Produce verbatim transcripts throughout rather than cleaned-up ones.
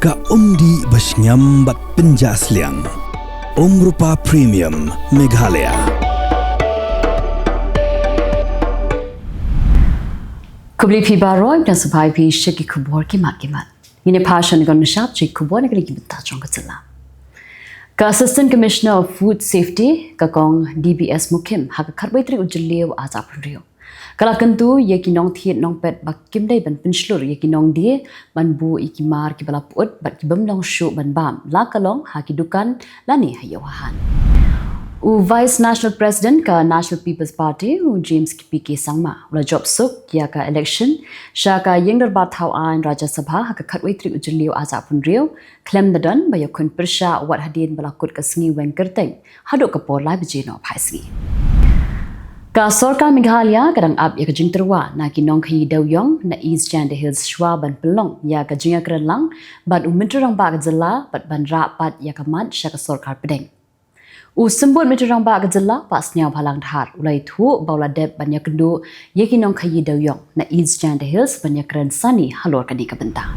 Ka umdih ba shngiam bad pynjah sliang. Umrupa Premium Meghalaya. Khublei phi baroh, ngi sngewbha ïa phi sha ki khubor ki mat ki mat. Ngin ïa phai sha ki khubor na ki bynta jong ka jylla. Ka Assistant Commissioner of Food Safety, ka Kong D B S Mukhim, ha ka khatwei tarik u Jylliew arhajar arphew hynriew, ka la kyntu ïa ki nongthied nongpet ba kim dei ban pynshlur ïa ki nongdie ban buh ïa ki mar kiba la pyut bad ki bym long shuh ban bam, la ka long ha ki dukan lane ha ïew ha hat. U Vice National President ka National People's Party, u James P K Sangma, u la jop suk ïa ka election sha ka ïing dorbar thaw aiñ Rajya Sabha ha ka khatwei tarik u Jylliew arhajar arphew hynriew, khlem da don ba ïakhun pyrshah wat hadien ba la kut ka sngi weng kyrteng haduh ka por lai baje nohphai sngi. Ka Sorkar Meghalaya ka dang ap ïa ka jingtyrwa na ki nongkhaïi dewïong na East Jaintia Hills shuwa ban pynlong ïa ka jingïakren lang bad u Myntri Rangbah ka jylla bad ban rah pat ïa ka mat sha ka sorkar pdeng. U Symbud Myntri Rangbah ka jylla, Bah Sniawbhalang Dhar, u la ïathuh ba u la dep ban ïakynduh ïa ki nongkhaïi dewïong na East Jaintia Hills ban ïakren sani halor kane ka bynta.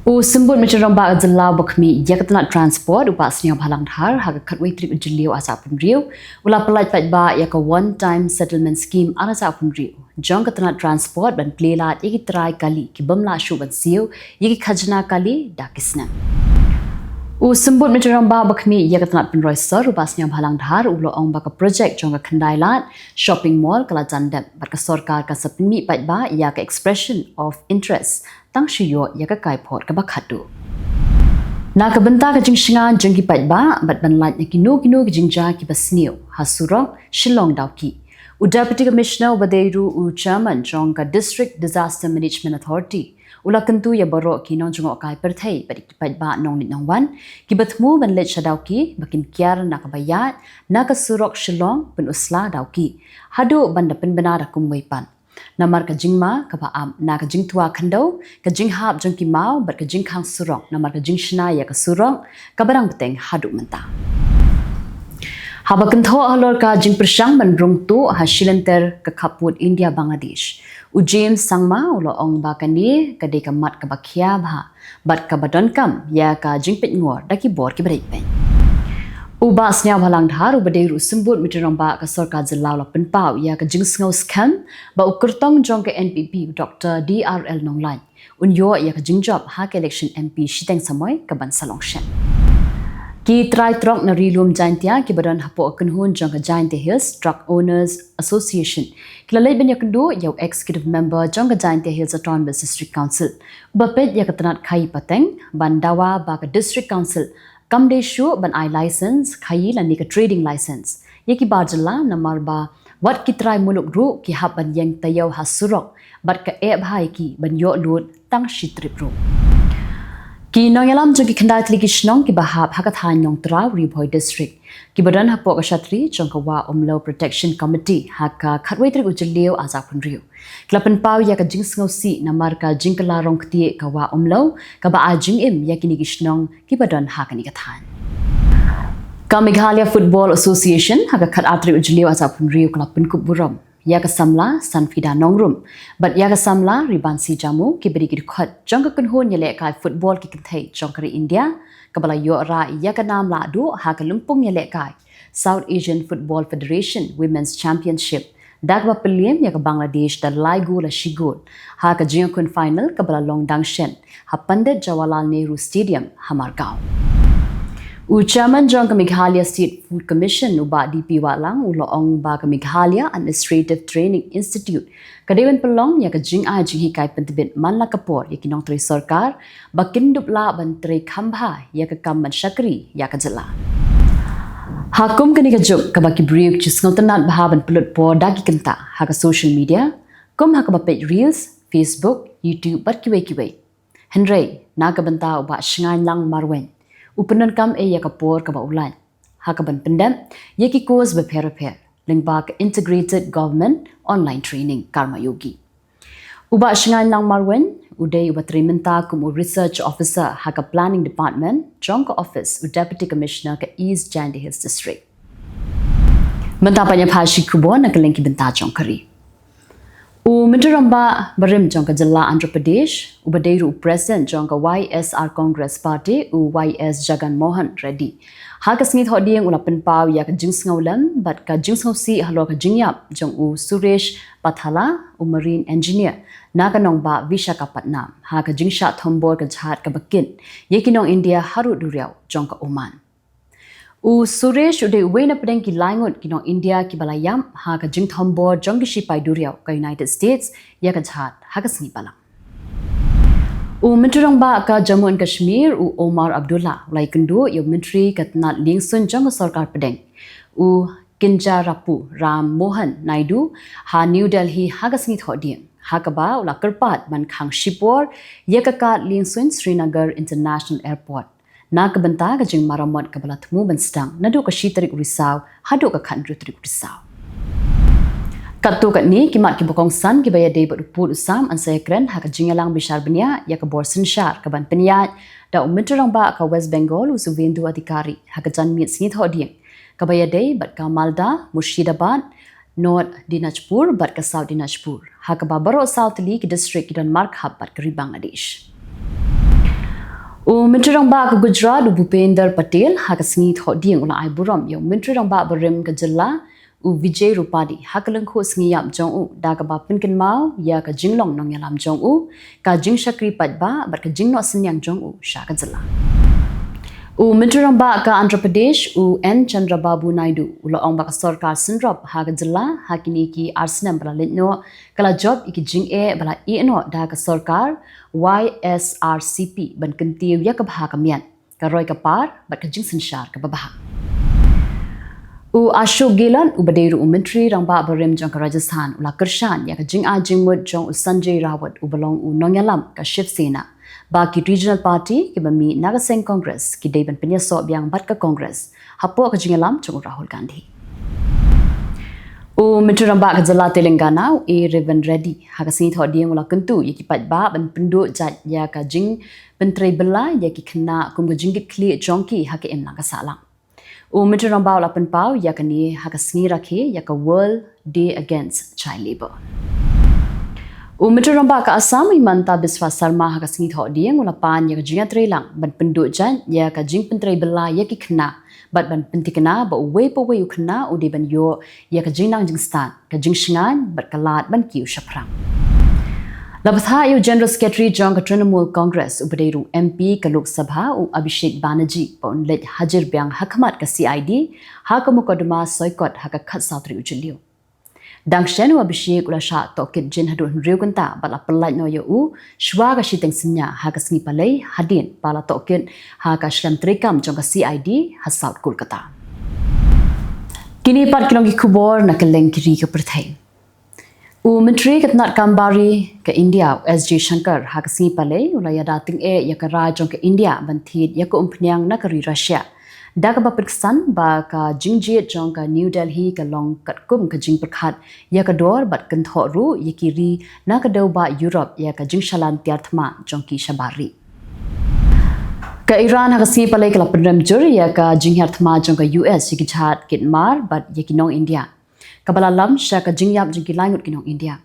U Symbud Myntri Rangbah ka jylla uba khmih ïa ka tnat transport, u Bah Sniawbhalang Dhar, ha ka khatwei tarik u Jylliew arhajar arphew hynriew, u la pyllait paidbah ïa ka One Time Settlement Scheme arhajar arphew hynriew jong ka tnat transport ban plie lad ïa ki trai kali ki bym lah shuh ban siew ïa ki khajna kali da ki snem. U Symbud Myntri Rangbah uba khmih ïa ka tnat pynroi sor, u Bah Sniawbhalang Dhar, u la ong ba ka projek jong ka khyndai lad shopping mall ka la jan dep bad ka sorkar ka sa pynmih paidbah ïa ka expression of interest tang shu ïoh ïa ka kaiphod kaba khatduh. Na ka bynta ka jingshngaiñ jong ki paidbah bad ban lait na kino kino ki jingjia kiba sniew ha surok Shillong Dawki, u Deputy Commissioner uba dei ruh u Chairman jong ka District Disaster Management Authority u la kyntu ïa baroh ki nongjngohkai pyrthei bad ki paidbah nongleit nongwan kiba thmu ban leit sha Dawki ba kin kiar na kaba ïaid na ka surok Shillong Pynursla Dawki haduh ban da pynbna da kumwei pat, namar ka jingma kaba ap na ka jingtwa khyndew, ka jinghap jong ki maw bad ka jingkhang surok namar ka jingshna ïa ka surok kaba dang bteng haduh mynta. Haba kynthoh halor ka jingpyrshang ban rung tuh ha shilynter ka khappud India Bangladesh, u James Sangma u la ong ba kane ka dei ka mat kaba khia bha bad kaba donkam ïa ka jingpeitngor da ki bor kiba dei peit. U Bah Sniawbhalang Dhar uba dei ruh u Symbud Myntri Rangbah ka sorkar jylla u la pynpaw ïa ka jingsngew skhem ba u kyrtong jong ka N P P, u Doctor D R L Nonglait, un ïoh ïa ka jingjop ha ka election M P shiteng samoi kaban sa long shen. Ki trai trok na Ri Lum Jaintia kiba don hapoh ka kynhun jong ka Jaintia Hills Truck Owners Association ki la leit ban ïakynduh ïa u Executive Member jong ka Jaintia Hills Autonomous District Council uba peit ïa ka tnat khaïi pateng ban dawa ba ka District Council kam dei shuh ban ai license khaïi lane ka trading license ïa ki bar jylla namar ba wat ki trai muluk ruh ki hap ban ïeng taïew ha surok bad ka eh bha ïa ki ban ïoh lut tang shi trip ruh. Ki nongïalam jong ki khyndai tylli ki shnong kiba hap ha ka thaiñ Nongtraw, Ri Bhoi District, kiba don hapoh ka shatri jong ka Wah Umlew Protection Committee ha ka khatwei tarik u Jylliew arhajar arphew hynriew ki la pynpaw ïa ka jingsngewsih namar ka jingkylla rong ktieh ka Wah Umlew kaba ai jingim ïa kine ki shnong kiba don ha kane ka thaiñ. Ka Meghalaya Football Association ha ka khatar tarik u Jylliew arhajar arphew hynriew ka la pynkup burom ïa ka samla Sanfida Nongrum bad ïa ka samla Ribansi Jamu kiba dei ki dkhot jong ka kynhun ïalehkai football ki kynthei jong ka ri India kaba la ïoh rah ïa ka nam lahduh ha ka lympung ïalehkai South Asian Football Federation Women's Championship da kaba pynliem ïa ka Bangladesh da lai gol la shi gol ha ka jingïakhun final kaba la long dang shen ha Pandit Jawaharlal Nehru Stadium ha Margao. U Chairman jong ka Meghalaya State Food Commission, u Bah D P Wahlang, u la ong ba ka Meghalaya Administrative Training Institute ka dei ban pynlong ïa ka jingai jinghikai pyntbit man la ka por ïa ki nongtrei sorkar ba kin dup lah ban trei kham bha ïa ka kam ban shakri ïa ka jylla. Ha kum kane ka juk kaba ki briew ki sngewtynnat bha ban pynlut por da ki kynta ha ka social media, kum ha kaba peit reels, Facebook, YouTube bad kiwei kiwei. Hynrei na ka bynta u Bah Shngainlang Marwein, u pyndonkam ei ïa ka por kaba u lait ha kaban pyndep ïa ki course bapher bapher lyngba ka Integrated Government Online Training Karma Yogi. U Bah Shngainlang Marwein u dei uba trei mynta kum u Research Officer ha ka Planning Department jong ka office u Deputy Commissioner ka East Jaintia Hills District. Mynta pat ïa pha shi khubor na ka liang ki bynta jong ka ri. U Myntri Rangbah barim jong ka jylla Andhra Pradesh, uba dei ruh u President jong ka Y S R Congress Party, u Y S Jagan Mohan Reddy, ha ka sngi Thohdieng u la pynpaw ïa ka jingsngewlem bad ka jingsngewsih halor ka jingïap jong u Suresh Pathala, u marine engineer na ka nongbah Visakhapatnam, ha ka jingshah thombor ka jhad kaba kit ïa ki nong India harud duriaw jong ka Oman. U Suresh u dei uwei na pdeng ki lai ngut ki nong India kiba la ïap ha ka jingthombor jong ki shipai duriaw ka United States ïa ka jhad ha ka sngi Balang. U Myntri Rangbah ka Jammu and Kashmir, u Omar Abdullah, u la ïakynduh ïa u Myntri ka tnat liengsuiñ jong ka sorkar pdeng, u Kinjarapu Ram Mohan Naidu, ha New Delhi ha ka sngi Thohdieng, ha kaba u la kyrpad ban khang shipor ïa ka kad liengsuiñ Srinagar International Airport na ka bynta ka jingmaramot kaba la thmu ban sdang naduh ka shi tarik u Risaw haduh ka khathynriew tarik u Risaw. Katto katne ki mat kiba kongsan kiba ïadei bad u pud u sam yn sa ïakren ha ka jingïalang bishar bniah ïa ka bor synshar kaban pynïaid da u Myntri Rangbah ka West Bengal, u Suvendu Adhikari, ha ka janmiet sngi Thohdieng kaba ïadei bad ka Malda, Murshidabad, North Dinajpur bad ka South Dinajpur, ha kaba baroh saw tylli ki district ki don markhap bad ka ri Bangladesh. U Myntri Rangbah ka Gujarat, u Bhupender Patel, ha ka sngi Thohdieng u la ai burom ïa u Myntri Rangbah barim ka jylla, u Vijay Rupani, ha ka lyngkhuh sngi ïap jong u da kaba pynkynmaw ïa ka jinglong nongïalam jong u, ka jingshakri paidbah bad ka jingnoh synñiang jong u sha ka jylla. U Myntri Rangbah ka Andhra Pradesh, u N Chandrababu Naidu, u la ong ba ka sorkar synrop ha ka jylla ha kine ki ar snem ba la leit noh ka la jop ïa ki jingeh ba la ïeh noh da ka sorkar Y S R C P ban kyntiew ïa ka bha ka miat, ka roi ka par bad ka jingsynshar kaba bha. U Ashok Gehlot, uba dei ruh u Myntri Rangbah barim jong ka Rajasthan, u la kyrshan ïa ka jingai jingmut jong u Sanjay Raut, uba long u nongïalam ka Shiv Sena, ba ki regional party kiba mih na ka seng Congress ki dei ban pynïasoh biang bad ka Congress hapoh ka jingïalam jong u Rahul Gandhi. U Myntri Rangbah ka jylla Telangana, u A Revan Reddy, ha ka sngi Thohdieng u la kyntu ïa ki paidbah ban pynduh jait ïa ka jingpyntrei bylla ïa ki khynnah kum ka jingkitkhlieh jong ki ha ka imlang ka sahlang. U Myntri Rangbah u la pynpaw ïa kane ha ka sngi rakhe ïa ka World Day Against Child Labour. U Myntri Rangbah ka Assam, u Himanta Biswa Sarma, ha ka sngi Thohdieng u la pan ïa ka jingïatreilang ban pynduh jait ïa ka jingpyntrei bylla ïa ki khynnah bad ban pyntikna ba uwei pa uwei u khynnah u dei ban ïoh ïa ka jingnang jingstad, ka jingshngaiñ bad ka lad ban kiew shaphrang. La bthah ïa u General Secretary jong ka Trinamool Congress, uba dei ruh M P ka Lok Sabha, u Abhishek Banerjee, ba un leit hajir biang ha khmat ka C I D ha ka mukotduma soikot ha ka khatsaw tarik u Jylliew. Dang shen u Abhishek u la shah tohkit jin haduh hynriew kynta bad la pyllait noh ïa u shuwa ka shiteng synñia ha ka sngi Palei hadien ba la tohkit ha ka shlem treikam jong ka C I D ha South Kolkata. Kine pat ki long ki khubor na kylleng ki ri ka pyrthei. U Myntri ka tnat kam bari ka India, u S Jaishankar, ha ka sngi Palei u la ïada tyngeh ïa ka rai jong ka India ban thied ïa ka umphniang na ka ri Russia, da kaba pynksan ba ka jingjied jong ka New Delhi ka long katkum ka jingpyrkhat ïa ka dor bad kynthoh ruh ïa ki ri na ka dewbah Europe ïa ka jingshalan tiar thma jong ki shabar ri. Ka Iran ha ka sngi Palei ka la pynrem jur ïa ka jinghiar thma jong ka U S ïa ki jhad kit mar bad ïa ki nong India, kaba la lam sha ka jingïap jong ki lai ngut ki nong India.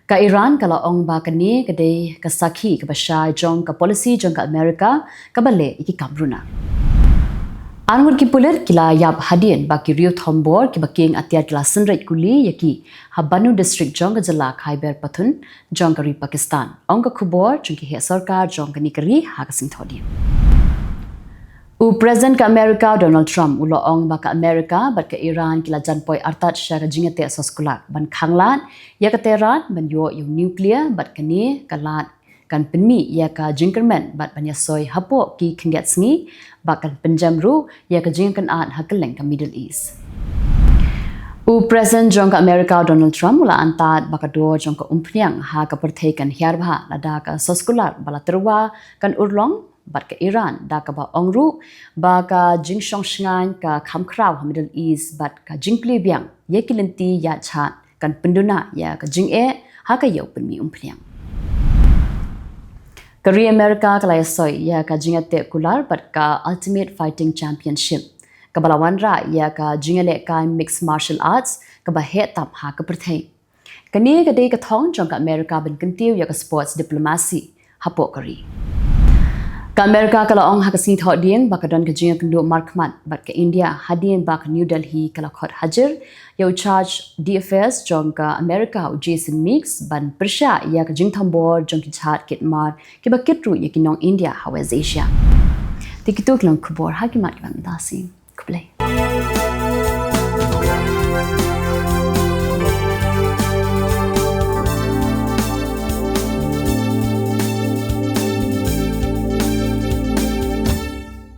Ka Iran ka la ong ba kane ka dei ka sakhi kaba shai jong ka policy jong ka Amerika kaba leh ïa ki kam runar. Ar ngut ki pulit ki la ïap hadien ba ki riew thombor kiba kieng atiar ki la synreit kuli ïa ki ha Bannu District jong ka jylla Khyber Pakhtunkhwa jong ka ri Pakistan, ong ka khubor jong ki heh sorkar jong kane ka ri ha ka sngi Thohdieng. U President ka Amerika, u Donald Trump, u la ong ba ka Amerika bad ka Iran ki la jan poi artat sha ka jingïateh soskular ban khanglad ïa ka Tehran ban ïoh ïa u nuclear bad kane ka lad kan pynmih ïa ka jingkyrmen bad ban ïasoi hapoh ki khyndiat sngi bad kan pynjem ruh ïa ka jingkynad ha kylleng ka Middle East. U President jong ka Amerika, u Donald Trump, u la antad ba ka dor jong ka umphniang ha ka pyrthei kan hiar bha lada ka soskular ba la tyrwa kan urlong bad ka Iran, da kaba ong ruh ba ka jingshong shngaiñ ka kham khraw ha Middle East bad ka jingplie biang ïa ki lynti ïaid jhad kan pynduna ïa ka jingeh ha ka ïew pynmih umphniang. Ka ri Amerika ka la ïasoi ïa ka jingïateh kular bad ka Ultimate Fighting Championship, kaba la wanrah ïa ka jingïalehkai Mixed Martial Arts kaba heh tam ha ka pyrthei. Kane ka dei ka thong jong ka America ban kyntiew ïa ka sports diplomacy hapoh ka ri. Ka America ka la ong ha ka sngi Thohdieng ba ka don ka jingïakynduh markhmat bad ka India hadien ba ka New Delhi ka la khot hajir ïa u Charge d'Affaires jong ka America u Jason Meeks ban pyrshah ïa ka jingthombor jong ki jhad kit mar kiba kit ruh ïa ki nong India ha West Asia. Te kito ki long khubor ha ki mat kiba mynta sngi. Khublei.